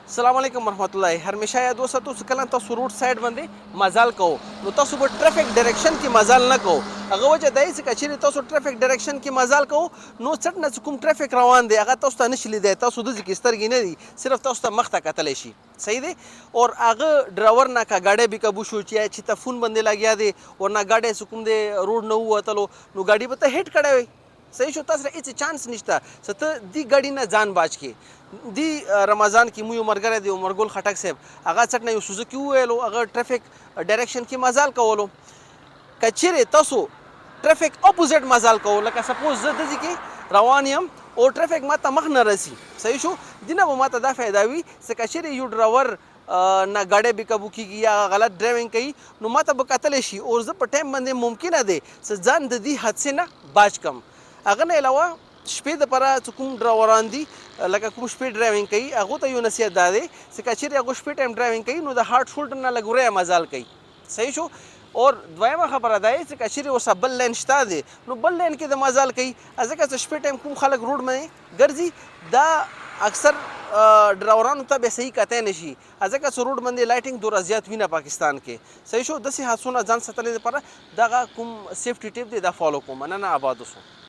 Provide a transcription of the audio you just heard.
السلام علیکم ورحمت الله. همیشه یاد وساتو چې کله تاسو روډ سایډ باندې مزل کوو، نو تاسو به ټریفک ډایریکشن کې مزل نه کوو. هغه وجه دا چې کچېرې تاسو ټریفک ډایریکشن کې مزل کوو، نو څټ نه کوم ټریفک روان دی، هغه تاسو ته نشي لیدی. تاسو د ځکه سترګې نه دي، صرف تاسو ته مخ ته کتلی شي، صحیح دی. اور هغه ډرایور نه که ګاډی بې قابو شو چې ته فون باندې لګیا دی او نه ګاډی څه کوم دی روډ نه ووتلو، نو ګاډي به ته هیټ کړی وي، صحیح شو. تاسو سره هیڅ چانس نشته چې ته دی ګاډي نه ځان بچ کې. دی رمضان کې مو یو مرګره دی، عمر ګل خټک صاحب، هغه څټ نه یو سوزوکي وویلو، هغه ټریفک ډایریکشن کې مزال کولو. کچېرې تاسو ټریفک اپوزیټ مزال کوو، لکه سپوز زه دځي کې روان یم او ټریفک ماته مخ نه رسی، صحیح شو، دینه به ماته دا فایده وي چې کچېرې یو ډرایور نه ګاډی بې قابو کېږي یا غلط ډرایوینګ کوي، نو ماته به کتلی شي او زه په ټایم باندې ممکنه دی چې ځان د دې حادثې نه بچ کم. هغه نه علاوه شپې دپاره چې کوم ډرایوران دي، لکه کوم شپې ډرایوینګ کوي، هغو ته یو نصیحت دا دی چې که چېرې هغو شپې ټایم ډرایوینګ کوي، نو د هارډ شولډر نه لږ وریه مزل کوي، صحیح شو. اور دویمه خبره دا چې که چېرې ورسره بل لین شته دی، نو بل لین کې د مزل کوي، ځکه چې شپې ټایم کوم خلک روډ باندې ګرځي، دا اکثر ډرایورانو ته به صحیح کتی نه شي، ځکه چې روډ باندې لایټینګ دومره زیات وینه پاکستان کې، صحیح شو. داسې حادثو نه ځان ساتلې لپاره دغه کوم سیفټي ټیپ دی، دا فالو کوم. مننه، آباد اوسو.